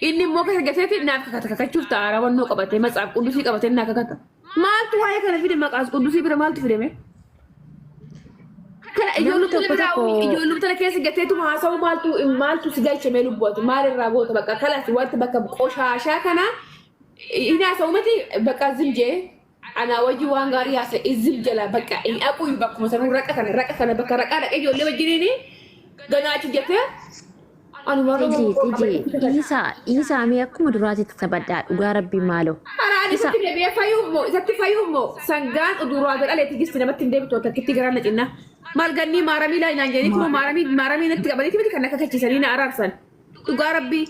Inni immoo keessa gateeti naaf kakata kakachuuf ta'a rawannoo qabatee matsaaf quddusii qabatee naa kakata. Maaltu waa'ee kana fide maqaas quddusii bira maaltu fideme? Kana Namni ijoollumtana tokko biraa tokko ijoollumtana keessa gateetuma haasa'u maaltu maaltu si galche mee lubbuuti maal irraa goota bakka kalas wanti bakka qoshaashaa kana hin haasa'u miti bakka zim jee anaa wajji waan gaarii haasa'e zim jala bakka hin aqu bakkuma sanuu raqa kana raqa kana bakka raqaa dhaqee ijoollee wajjiniini ganaa achi jettee anuma Tiji, tiji, dhiisaa, dhiisaa mee akkuma duraatitti taphadhaa dhugaa rabbii maaloo. Karaan Isa isatti deebi'ee fayyuuf moo isatti fayyuuf moo sangaan uduraa gadhalee tigisti namatti hin deebitu takkitti garaan na cinna. Maal gannii maaramii laa naan jedhanii kuma maaramii maaramii natti qabaniiti miti kan akka kachiisanii na araarsan. Dhugaa rabbii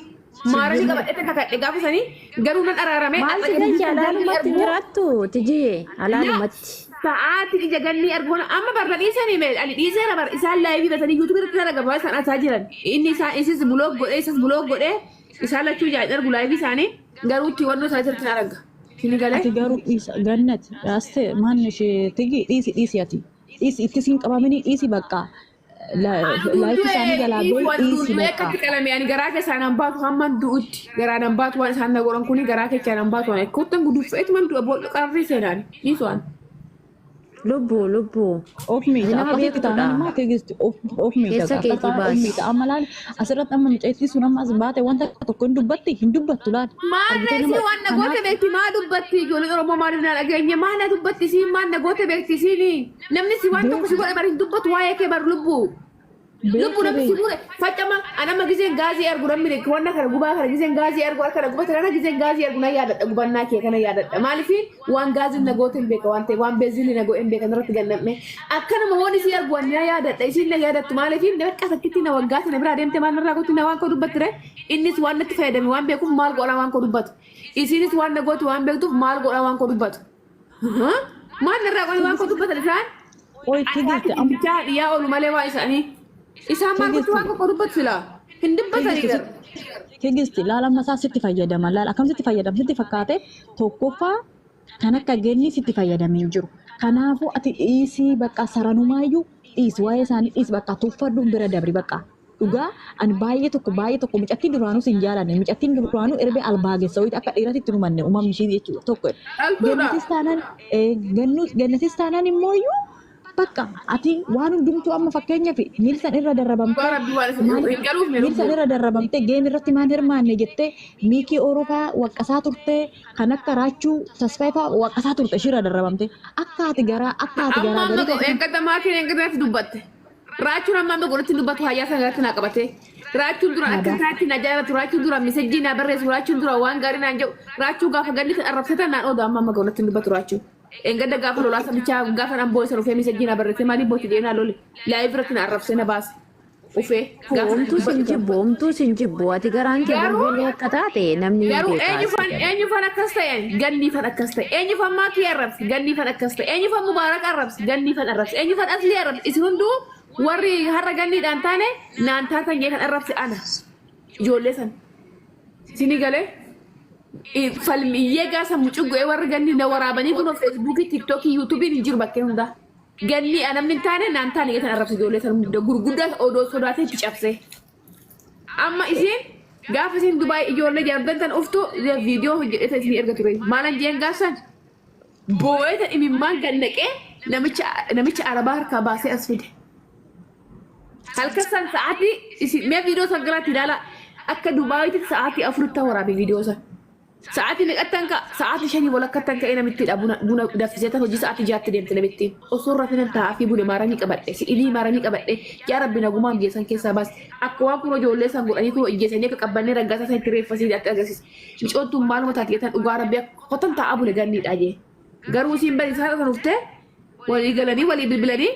maaramii qabadhee takka kadhe gaafa sanii garuu nan araarame maal har'a si gannii galche san gannii alaalumatti hin arguu jiraattu tijiyee na alaalumatti. sa'aatii ija gannii arguu amma barra dhiisanii mee ani dhiiseera bar isaan laayivii batanii yuutuubii irratti na gabaa isaan asaa jiran inni isaan isis buloog godhee isas buloog godhee isaan lachuu ijaan argu laayivii isaanii garuu itti wannoo isaanii irratti na arga. Sini galee. Ati garuu dhiisa gannat aste maan ishee tigi dhiisi dhiisi ati dhiisi itti siin qabamini dhiisi bakka laayif isaanii jalaa Dhiisi goyi waan dhiisi du'ee bakka. akkatti qalame ani garaa keessaa nan baatu hamman du'utti garaa nan baatu waan isaan na godhan kuni garaa keessaa nan baatu waan kottan guduffeetu man du'a boolla qarrii seenaan dhiisu waan. Lubbuu, lubbuu. Of miita Nama akkasitti beektudha. taanaan immoo tigisti of of miita Keessa akka keetii taanaan of baasi. miita amma laal asirratti amma mucayittii sun amma as baate wanta tokko hin dubbatti hin dubbattu laal Maal argitee reesii nama waan na goote kanaaf beekti maa dubbatti ijoolleen Oromoo maaliif na dhageenye maa na dubbatti isiin maal na goote beekti isiin namni si waan tokko si beeka godhe bar hin dubbatu waa'ee kee bar lubbuu. Lubbu beeka namni si beeka mure faccama anama gizeen gaazii argu namni wanna kana gubaa kana gizeen gaazii argu harka na gubate kana gizeen gaazii argu na yaadadha gubannaa kee kana yaadadha maaliif waan gaaziin na goote hin beeka waan ta'e waan beeziin na goote hin beeka irratti gannamne akkanuma waan isii argu waan na yaadadha isiin na yaadattu maaliif na bakka sakkitti na waggaa sana biraa deemte maal narraa goote na waan koo dubbattire innis waan natti fayyadame waan beekuuf maal godha waan koo dubbatu isiinis waan na goote waan beektuuf maal godha waan koo dubbatu maal narraa godhe waan koo dubbatan isaan Oi tigisti Attaatti amma bichaa dhiyaa oolu malee waa isaanii. Isaan maal gochuu tigisti waan tokko dubbatu silaa? Hin dubbatanii tigisti garuu. tigisti laal amma isaa sitti fayyadama laal akkam sitti fayyadama sitti fakkaate tokkoffaa kan akka genni sitti fayyadamee hin jiru. Kanaafuu ati dhiisii bakka saranumaayyuu dhiisi waa'ee isaanii dhiisi bakka tuffadhu bira dabri bakka. Dhugaa ani baay'ee tokko mucattiin duraanuu sin jaalanne mucattiin duraanuu erbee albaagessa wayiiti akka dhiiratti itti numanne uumamni ishii jechuudha tokko. Dhaltuudha. Gannatis taanaan gannatis taanaan immoo iyyuu bakka ati waan hundumtuu amma fakkeenyaaf miilsan irra Dhugaa darrabamtee rabbii waan isin maaliif hin galuuf mee miilsan lubbuu. irra darrabamtee geem irratti maan hirmaanne jettee miikii oorofaa waqqasaa turtee kan akka raachuu tasfaayii fa'aa waqqasaa turte ishii irra darrabamte akka ati garaa akka ati Amma garaa amma garii ta'e kan eeggata maatiin eeggatatti dubbatte. Raachuun amma amma godhatti dubbatu hayyaa sana irratti naa qabate. Raachuun duraan akka aadaa. isaatti na jaalatu raachuun duraan misejjii naa barreessu raachuun duraan waan gaarii naan jedhu raachuu gaafa ganni kan arrabsatan naan ooda amma amma godhatti dubbatu raachuun. Eeggadda gaafa lolaa sabichaa gaafa naan boo'e sana ufee misejjii naa barreesse maaliif boo'e jedhee naa lole. Laayif irratti na arrabsee na baase. Ufee gaafa naan Homtuu sin dubbatu. jibbu, homtuu sin jibbu. Ati garaan kee Garuu golgollee akka taate namni hin Garuu beekaa eenyufan si gala. eenyufan akkas ta'e ganniifan akkas ta'e eenyufan maakii arrabse ganniifan akkas ta'e eenyufan mubaarak arrabse ganniifan arrabse eenyufan aslii arrabse isin hunduu warri har'a ganniidhaan taane naan taatan jee kan arrabse ana ijoollee san isinii galee falmiyyee gaasa mucuggee warri ganni na waraabanii kunoo feesbuukii tiiktookii yuutuubiin hin jiru bakkee hundaa ganni namni hin taane naan taane jee kan arrabse ijoollee san hunda gurguddaa odoo sodaatee itti cabsee. Amma isiin gaafa isiin Dubaay ijoollee jaardan tan uftu viidiyoo hojjedhee isin erga ture. Maalan jeen gaafsan boo'ee tan imimmaan gannaqee namicha namicha arabaa harkaa baasee as fide. Halkan san sa'aatii isin mee viidiyoo san garaatti ilaala akka Dubaayitti sa'aatii 4tti waraabe viidiyoo san. Sa'aatii meeqattan ka'a? Sa'aatii shanii walakkattan ka'ee namittiidha buna buna danfisee tan hojii sa'aatii 6tti deemte namittiin. Osoo rafinan taa'aa fi bune maaramii qabadhe si'ilii maaramii qabadhe yaa rabbi nagumaan biyya san keessaa baasi. Akka waan kunoo ijoollee san godhanii kunoo ijjeesanii akka qabbannee raggaasaa san itti reeffasii atti agarsiisa. Micoon tun maaluma taati jettan dhugaa rabbi akka kotan taa'aa bule ganniidha jee. Garuu isiin bari isaan san uftee walii galanii walii bilbilanii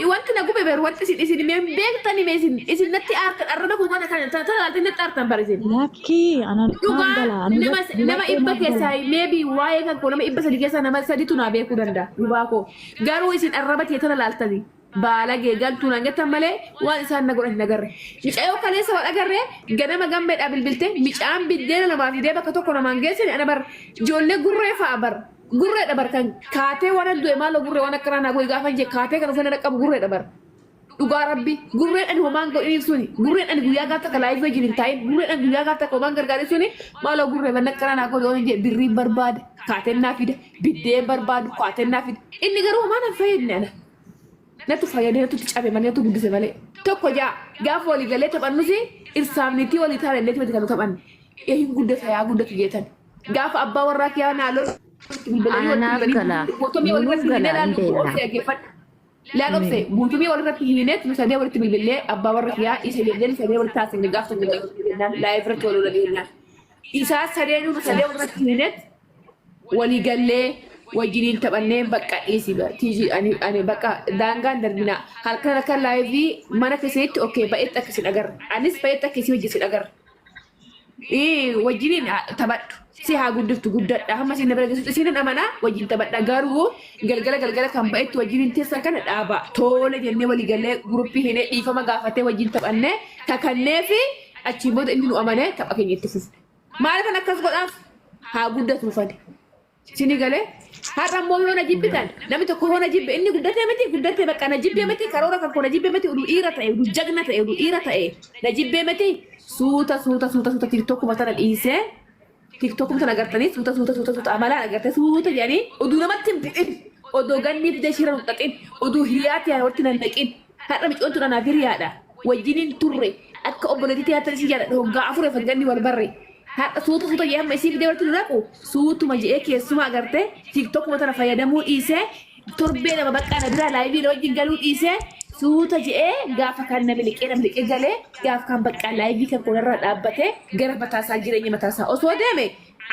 wanti na gube beeru wanti isin isin mee hin beektani mee isin isin natti aartan arraba koo kana kana tana laaltee natti aartan bara isin. Lakkii ana naaf Dhugaa gala ani nama nama hubadhee 100 naaf gala. keessaa maybe waa'ee kan koo nama 300 keessaa nama saditu naa beekuu danda'a dhugaa koo. Garuu isin arraba tee tana laaltanii baalagee galtuu naan jettan malee waan isaan na godhan hin agarre. Micayoo kaleessa wal agarree ganama gammeedhaa bilbilte micaan biddeena namaa fidee bakka tokko namaan geessine ana bar ijoollee gurree fa'a bar gurreedha bar kan kaatee waan du'e maaloo gurree waan akkanaa naa godhi gaafa hin jee kaatee kan uffanna dhaqqabu gurreedha bar. Dhugaa rabbi gurreen ani homaan godhiniif suni gurreen ani guyyaa gaaf takka live wajjin hin taa'in gurreen ani guyyaa gaaf takka homaan gargaare suni maaloo gurree manna akkana naa godhu yoon jedhe birriin barbaada kaateen naa fida biddeen barbaadu kaateen naa fida inni garuu homaan hin fayyadne ana. Natu fayyadee natu itti cabe malee natu guddise malee. Tokko jaa gaafa walii galee taphannus irsaaf niitii walii taane illee miti kan nu taphanne. Ee hin guddata yaa guddatu jeetan. Gaafa abbaa warraa kiyyaa naa lolu itti bilbilanii Ana walitti naaf bilbilanii gala. guutumii Nuuf walirratti hiinee gala hin laallu beekna. obsee dhaggeeffadhu. Laal obsee guutumii walirratti hiineet nu sadee walitti bilbillee abbaa warra kiyyaa isa jennee sadee walitti haasofne gaaf tokko jennaan live irratti wal lolanii jennaan. Isaa sadee nu sadee walirratti hiineet walii gallee wajjiniin taphannee bakka dhiisi tiijii ani ani bakka daangaan darbinaa halkan halkan live mana keessanitti okay ba'etti akka isin agarra anis ba'etti akka isin hojii isin agarra. Wajjiniin taphadhu si haa guddiftu guddadha hamma isin bira geessutti isin amanaa wajjin taphadha garuu galgala galgala kan ba'etti wajjiniin teessan kana dhaaba toole jennee walii gallee guruppii hinee dhiifama gaafatee wajjin taphannee kakannee fi achiin booda inni nu amanee tapha keenya itti fufne. Maaliifan akkas godhaaf? Haa guddatuufani. Sini galee har'a immoo yoo na jibbitan namni tokko yoo na jibbe inni guddatee miti guddatee bakka na jibbee miti karoora kan koo na jibbee miti uduu dhiira ta'e uduu jagna ta'e uduu dhiira ta'e na jibbee miti suuta suuta suuta suuta tiktokuma tana dhiisee tiktokuma tana agartanii suuta suuta suuta suuta amalaan agartee suuta jedhanii uduu namatti hin bu'in odoo ganni fidee shira hin xaxin uduu hiriyaa ta'e walitti nan naqin har'a micoon tun anaaf hiriyaadha wajjiniin turre akka obboleettii haatan isii jaalladha hoggaa afur efan ganni wal barre har'a suuta suuta jedhee hamma isii fidee walitti nu naqu suutuma jedhee keessuma agartee tiktokuma tana fayyadamuu dhiisee torbee lama baqqaa na biraa live na wajjin galuu dhiisee suuta jedhee gaafa kan na miliqee na miliqee galee gaafa kan baqqaa live kan koonarraa dhaabbatee gara mataasaa jireenya mataasaa osoo deeme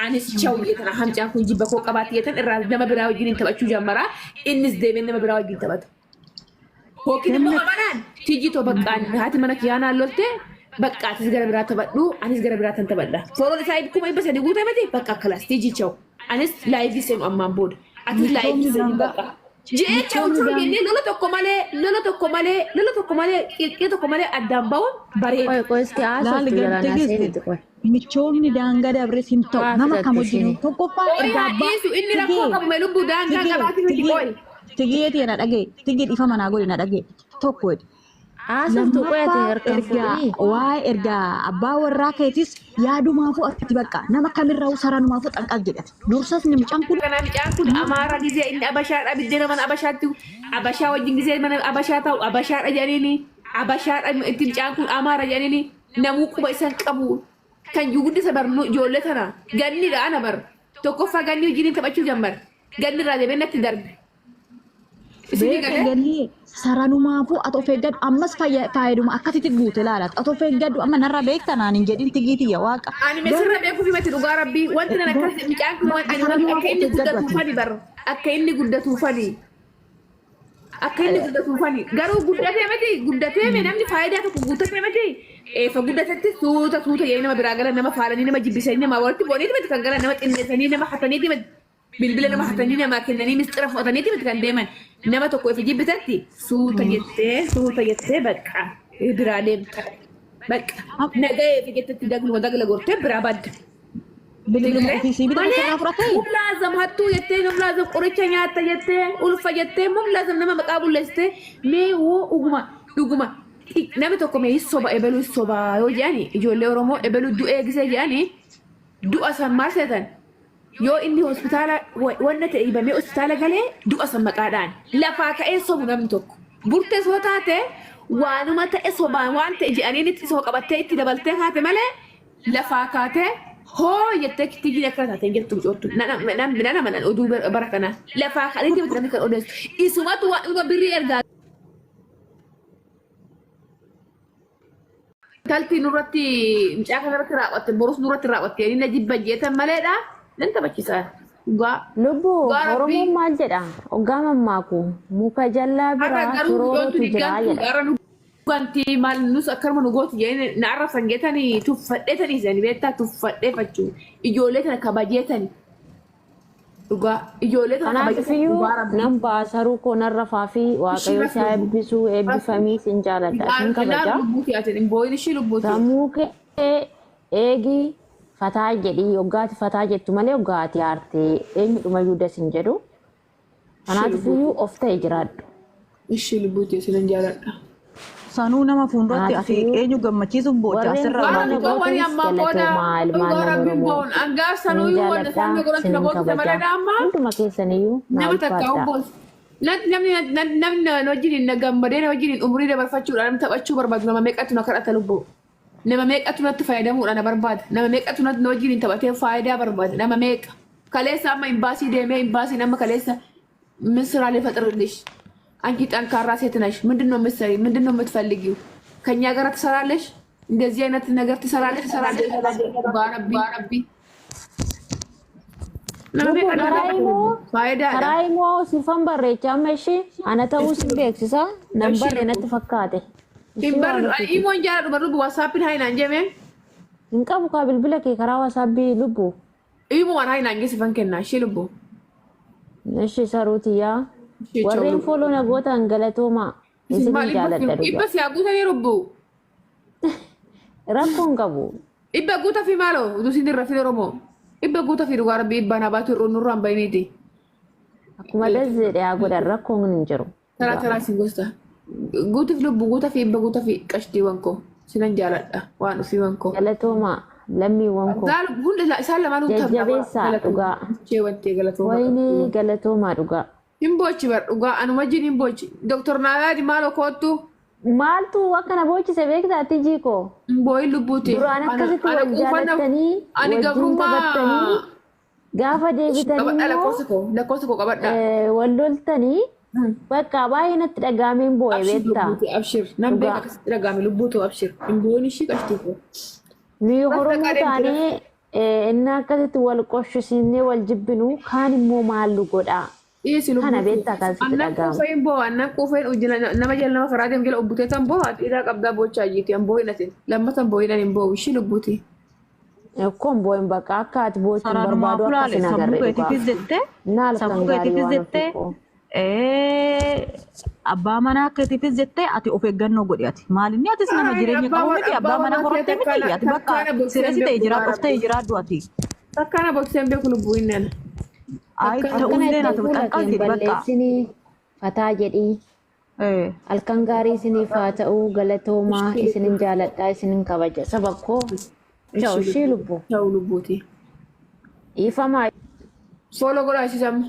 anis chaw jeetan hamcaan kun jibba koo qabaatti jeetan irraa nama biraa wajjin taphachuu jammaraa innis deemee nama biraa wajjin taphata. Yookiin immoo amanaan tijji too baqqaan haati mana kiyyaa naan lolte bakka atis gara biraa taphadhu anis gara biraa tan taphadha. Fooloon isaa 300,000 guutee miti bakka akkalaas tijji chaw anis live seenu ammaan booda atis live Michoomni seenu daangaa bakka. Je'ee chaw michoomni chaw daangaa jennee lola tokko malee lola tokko malee lola tokko malee qirqira tokko malee addaan ba'uun bareeda. Qoy qoy isti Laali haasoftu jalaa gartee naa geesse seeniti qoy. michoomni daangaa dabres hin ta'u Waa nama kam fidatte wajjin isheen. tokkoffaa Qoy erga haa abbaa dhiisu inni rakkoo tigee qabu mee lubbuu daangaa tigee qabaati miti tigee qoy. tigeeti na dhagaye tigee dhiifama naa godhi na dhagaye tokko jedhe. Haasoftu qoy ati Lammaffaa harkaan erga fuudhii. waa'ee erga abbaa warraa keetis yaadumaafuu ati bakka nama kamirraa saranumaafuu xanqaq jedhate dursas ni mucaan kun Kana mucaan kun amaara gisee inni abashaadha biddeen mana abashaatti abashaa wajjin gisee mana abashaa ta'u abashaadha jedhaniini abashaadha itti mucaan kun amaara jedhaniini namuu quba isan qabu kan guddisa barnu ijoollee tana gannidha ana bar tokkoffaa ganni wajjin taphachuu jammar ganni irraa deebee natti darbe isinii Beeka galee gannii saranumaafuu ati of eeggadhu ammas fayyaduma akkasitti guute laala ati of eeggadhu amma narra beekta naan hin jedhin tigiitiyya waaqa Ani garuu mesirra beekuuf himati dhugaa rabbii wanti nan akkas mucaan kun waan ani wanti akka saranumaafuu of inni eeggadhu ati. guddatuufani bar akka inni guddatuufani akka inni guddatuufani garuu guddatee miti guddatee mi namni faayidaa tokko guuttatee miti eefa guddatetti suuta suuta jedhanii nama biraa galan nama faalanii nama jibbisanii nama walitti bu'aniiti miti kan galan nama xinneessanii nama hataniiti miti bilbila nama hatanii namaa kennanii mistira fudhataniiti miti kan deeman nama tokko ifa jibbitatti suuta jettee suuta jettee bakka biraa deemta bakka nagahee ifa jettetti dagluma dagla gortee biraa badda. Bilbiluma ofii sii bitame Malee sirraa fudhatee mumlaazam hattuu jettee mumlaazam qoricha nyaatta jettee ulfa jettee mumlaazam nama maqaa bulleessitee mee woo dhuguma dhuguma namni tokko mee soba ebeluu soba yoo jedhani ijoollee Oromoo ebeluu du'ee gisee jedhani du'a san maal seetan yoo inni hospitaala wanna ta'e dhibamee hospitaala galee du'a san maqaadhaan lafaa ka'ee sobu namni tokko burtee soo taate waanuma ta'e sobaan waan ta'e jedhanii itti soo qabattee itti dabaltee kaate malee lafaa kaatee hoo jettee tijjiin akkana taatee hin jirtu micoottu nana manan oduu bara kanaa lafaa ka'anii miti namni kan odeessu isumatu waan birrii ergaa Intalti nurratti mucaa kanarratti raawwatte borus nurratti raawwatte inni na jibban jeetan maleedha nan taphachisa dhugaa Lubbuu dhugaa rabbii Oromoon maal jedha? Hoggaa mammaaku muka jallaa har'a biraa garuu mucoon turootu tuni jira gantuu jedha. har'a nu gantii maal nus akkanuma nu gootu jedhanii na arrabsan jeetanii tuffadheetanii isanii beektaa tuffadhee fachuu ijoollee tana kabajeetanii Dhugaa ijoollee tana Kanaaf kabajatan iyyuu dhugaa rabbii. nan baasaruu koo nan rafaa fi Waaqayyo Ishii si haa rafu. eebbisuu eebbifamii sin jaaladha sin Kennaa kabaja. lubbuu kiyaatiin hin boo'in ishii lubbuu tee. Sammuu kee eegi fataa jedhii hoggaati fataa jettu malee hoggaati aartee eenyudhumayyuu das hin jedhu. Ishii Kanaaf lubbuu iyyuu tee. of ta'e jiraadhu. Ishii lubbuu tee sinan jaaladha. Sanuu nama fuulduratti ati Kanaafuu eenyu gammachiisuuf boocha warreen asirraa fooloo Waan na baate. dhugaa wani gootanis ammaa booda galatoomaa ilmaan dhugaa nama rabbiin Oromoo. boon angaaf Sinin sanuyyuu wanta jaaladhaa, isaan godhan sinin na boonsise kabajaa. malee amma Hunduma keessaniyyuu naa nama takka ulfaadhaa. obboos. Namni namni na wajjin na gammadee na wajjin umurii dabarfachuudhaan nama taphachuu barbaadu nama meeqatu na kadhata lubbuu. Nama meeqatu natti fayyadamuudhaan na barbaada. Nama meeqatu na wajjin taphatee faayidaa barbaada. Nama meeqa. Kaleessa amma imbaasii deemee imbaasiin amma kaleessa ምን ስራ ሊፈጥርልሽ? አንቺ ጠንካራ ሴት ነሽ። ምንድን ነው የምትሰሪ? ምንድን ነው የምትፈልጊው? ከእኛ ጋር ትሰራለሽ? እንደዚህ አይነት ነገር ትሰራለሽ? ትሰራለሽ? ባረቢ nama Lubbu meeqa karaa nama immoo faayidaadha. karaa immoo siifan barreechaa amma ishee ana ta'uu sin beeksisa nan Ishii barre lubbu. natti fakkaate. Hin Ishii waan barre ofiiti. imoon jaaladhu bar lubbu waasaappiin haayinaan jemee Hin qabu kaa bilbila kee karaa waasaapbii lubbu. imo waan haayinaan geessifan kennaa ishee lubbu. Ishee saruutiyyaa. Ishee Warreen chawlu. fooloo na gootan galatoomaa. Isin Isinin maal jaaladha dhibba dhugaa. si haa guutanii lubbu. Rakkoo hin qabu. Dhibba guutaa fi maaloo utuu isin irra fi Oromoo. Dhibba guutaa fi dhugaa rabbii dhibbaa naa baatu irra nurraan bahiniiti. Akkuma dazzeedha haa godhan rakkoon hin jiru. Taraa Dhugaa. taraa isin gosta. Guutuuf lubbu guutaa fi dhibba guutaa fi qashtiiwwan koo. Sinan jaaladha waan ofiiwwan koo. Galatoomaa lammiiwwan koo. Hunda isaan lamaanuu Jajjabeessaa dhugaa. Ishee wantee galatooma. Wayinii galatoomaa dhugaa. Hin boochi bar dhugaa anuma wajjin hin boochi. Doktor Naayaadi maaloo koottu Maaltu akka na boochise beektaa tijii koo? hin boo'in lubbuuti. Duraan Ana akkasitti ana wal quufan jaalattanii ani wajjin gabrummaa taphattanii gaafa deebitanii qabadha immoo lakkoofsa koo qabadha. wal loltanii bakka baay'ee natti dhagaameen boo'e Abshir beektaa. lubbuuti abshir nan beeka Dhugaa. akkasitti dhagaame lubbuutu abshir hin boo'in ishii qashtii koo. Nuyi Rafta Oromoo qadeem jira. taanee inni akkasitti wal qoshisiisnee wal jibbinu kaan immoo maallu godhaa. Dhiyeessi Kana lubbuuti. beektaa kan sitti Annan dhagaamu. quufee hin boo'a annan quufeen ujjina nama jala nama karaa deemu jala ubbutee tan boo'a dhiiraa qabdaa boochaa jiiti an boo'in atin lammatan boo'in ani hin boo'u ishii lubbuuti. Akkoon boo'in bakka akka ati boochuu hin Saraanumaa barbaadu akka fulaale sin sammuu agarre dhugaa. keetiifis jettee Naal kan sammuu gaarii keetiifis waan ofii jettee koo. abbaa manaa keetiifis jettee ati of eeggannoo godhi ati maalinni atis nama Ay, jireenya abbaa qabu miti abbaa abbaa manaa warraa horattee kee miti ati bakka takkaana boksee hin sirreessi ta'e beeku jiraadhu of ta'e dhugaa jiraadhu ati. Takkaana boksee hin beeku lubbuu inni ana. Ay Takkaana. Akkana ta'ullee itti ati fuula xanqal kee hin jedhi bakka. balleessinii fataa jedhii. Halkan gaarii isiniif haa ta'u galatoomaa Ishii isinin jaaladhaa isinin kabaja saba koo. Cha'u Ishii ishii lubbuu. lubbu. Cha'u lubbuuti. Dhiifamaa. Fooloo godhaa isii amma.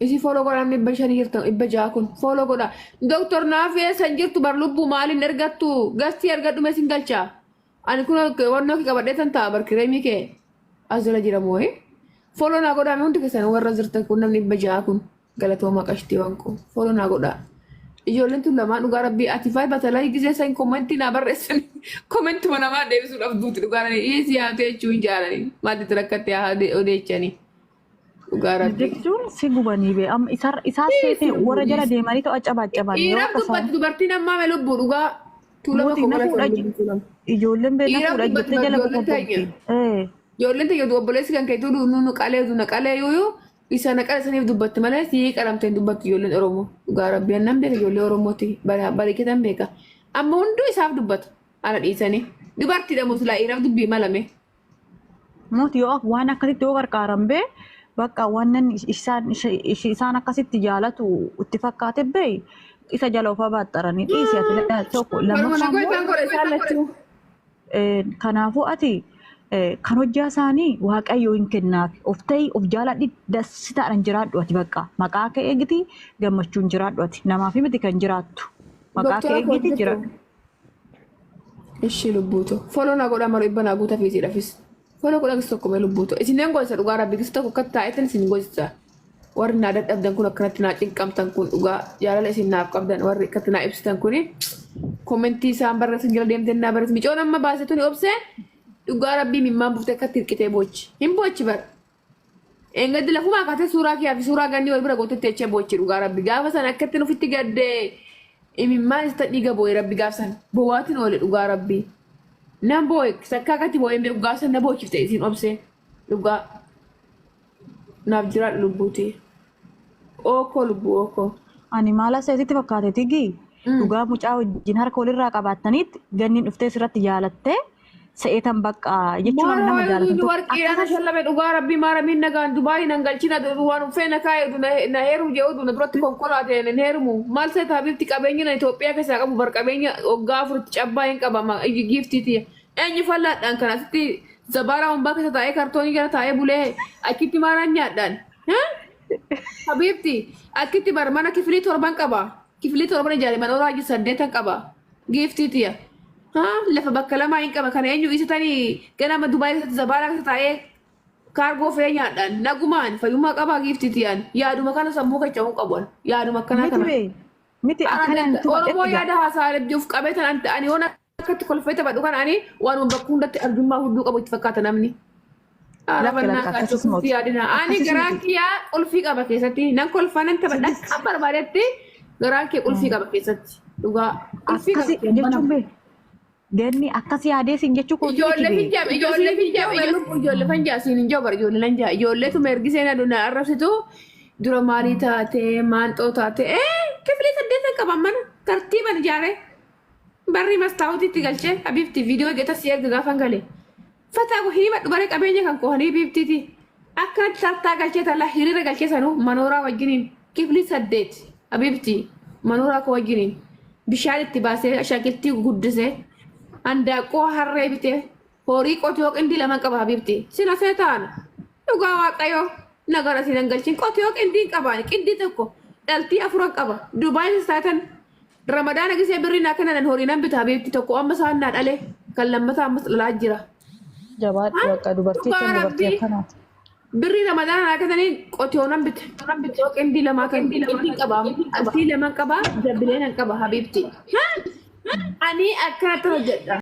Isii fooloo godhaa namni 500 jirtan 600 kun fooloo godhaa. Doktor Naafii eessa hin jirtu bar lubbuu maaliin ergattu gastii argadhu mee sin galcha. Ani kun wannoo kee qabadhee tan ta'a bar kireemii kee as jala jira moo'ee. Fooloo naa godhaa mee hundi keessan warra jirtan kun namni 600 kun galatoomaa qashtiiwwan koo fooloo naa godhaa. Ijoolleen tun lamaan dhugaa rabbii ati faayi batalaa gisee san komentii naa barreessan komentuma namaa deebisuudhaaf duuti dhugaa rabbii dhiyeessi yaamtee jechuu hin jaalanii maalitti rakkattee haa odeechanii dhugaa rabbii. Jechuun si gubanii bee amma isaas seetee warra jala deemanii ta'u accabaaccaban yoo Dhiiraaf akka isaan dubbatti dubartiin ammaa mee lubbuu dhugaa tuulama mootiin koo na galatoon fuudha lubbuu tuulama. ijoolleen bee na Dhiiraaf fuudha dubbatti jettee jala ijoolleen teenya. boqobbomti. Ijoolleen teenya obboleessi kan keetuu nu qalee nu qalee yuuyuu isa na qale saniif dubbatti malee sii qalamtee hin dubbattu ijoolleen Oromoo. Dhugaa rabbii annan beeka ijoollee Oromooti bareeketan beeka. Amma hunduu isaaf dubbata ana dhiisanii. Dubartiidha muslaa dhiiraaf dubbii malame. Mooti yoo waan akkasitti yoo qarqaaran bee bakka waan nan isaan isaan akkasitti jaalatu itti fakkaate bee isa jala ofaa baaxaranii dhiisi ati tokko Baruma lammaffaa nagoo immoo isaan godha isaan lachuu. kanaafuu ati kan hojjaa isaanii waaqayyo hin kennaaf of ta'i of jaaladhi dasitaadhaan jiraadhu ati bakka maqaa kee eegiti gammachuun jiraadhu ati namaaf miti kan jiraattu maqaa kee Doktora koo eegiti jirtu. jiraadhu. Ishii lubbuutu. Fooloo naa godhaa maroo dhibba naa guutaa fiitiidhaafis. Fooloo godhaa gis tokko mee lubbuutu. Isin gosa dhugaa rabbi gis tokko akka taa'etan isin gosa. Warri naa dadhabdan kun akkanatti naa cinqamtan kun dhugaa jaalala isin naaf qabdan warri akkatti naa ibsitan kuni komentii isaan barreessan jala deemteen naa barreessan micoon amma baase tuni obsee dhugaa rabbii mimmaan buftee akkatti hirqitee boochi. Hin boochi bara. Engadi lafumaa kaatee suuraa kiyyaa fi suuraa ganni wal bira gootetti jechee boochi dhugaa rabbi gaafa sana akkatti nufitti gaddee imimmaan isa dhiiga boo'e rabbi gaafa sana bowaatiin oole dhugaa rabbi. Nan boo'e sakkaa akkatti boo'ee hin beeku gaafa sana na boochifte isin obsee dhugaa naaf jiraadhu lubbuuti. Ookoo lubbuu ookoo. Ani maal as sitti fakkaate tigi dhugaa mucaa wajjin harka walirraa qabaattaniitti ganniin dhuftee sirratti jaalattee Se'eetan bakka jechuun Maara nama jaalatan inni tokko warqiidhaan akkasas shallame dhugaa rabbii maara miin nagaan Dubaayii nan galchina waan uffee na kaa'e na heerumu jedhu na duratti konkolaateen hin heerumu. Maal seeta habiibti qabeenya na Itoophiyaa keessaa qabu bar qabeenya waggaa afuritti cabbaa hin qaba giiftiiti. Eenyu fallaadhaan kan asitti zabaaraa hombaa keessa taa'ee kartoonii jala taa'ee bulee achitti maaraan nyaadhaan. Habiibti akkitti bar mana kifilii torban qaba. Kifilii torban ijaare mana horaa saddeetan qaba. Giiftiitiya. Lafa bakka lamaa hin qaba. Kana eenyu isatanii ganama Dubaay keessatti zabaaraa keessa taa'ee kaargoo fe'ee nyaadhaan nagumaan fayyummaa qabaa giiftiitiyaan yaaduma kana sammuu kachamuu qabu. Yaaduma akkanaa miti kana. bee miti akkanaan Oromoo tubadhetti yaada haasaa of qabee tan ani yoon akkatti kolfee taphadhu kana ani waanuma bakka hundatti arjummaa hunduu qabu itti fakkaata namni. Lakki lakki akkasis moti. Yaadina. Ani Akkasis garaan miti. kiyyaa qulfii qaba keessatti nan kolfa nan taphadha akka barbaadetti garaan kee qulfii qaba keessatti dhugaa qulfii Akkasi qaba. jechuun bee ganni akkas yaadee siin jechuu kooti miti Ijoollee bee. finjaa ijoollee finjaa ijoollee finjaa siin hin jiru bara ijoollee nan jaa ijoolleetu ergisee na duna arrabsitu dura maalii taate maanxoo taate kifilii saddeetan qaban mana tartiiban ijaare barri mastaawutiitti galchee habiibti viidiyoo hojjeta si erga gaafan gale fataa ko hiriba baree qabeenya kan koo habiibtiiti akkanatti tartaa galchee tallaa hiriira galchee sanuu manooraa wajjiniin kifilii saddeet habiibti manooraa koo wajjiniin bishaan itti baasee shaakiltii guddisee handaaqqoo harree bitee horii qotiyoo qindii lama qaba habiibti sina see taana dhugaa waaqayyoo nagara sinan galchin qotiyoo qindii qabaan qindii tokko dhaltii afuran qaba Dubaay taatan ramadaana gisee birrii naa kennan horii nan bita habiibti tokko amma isaan naa dhale kan lammataa ammas dhalaa jira. Jabaadhu bakka dubartii Dhugaa kan dubartii rabbii. akkanaati. Birrii ramadaana naa kennaniin qotiyoo nan bita. Qotiyoo qindii lamaa kan qindii qaba dhaltii lama qaba jabbilee nan qaba habiibti. Ani akkanatti hojjedha.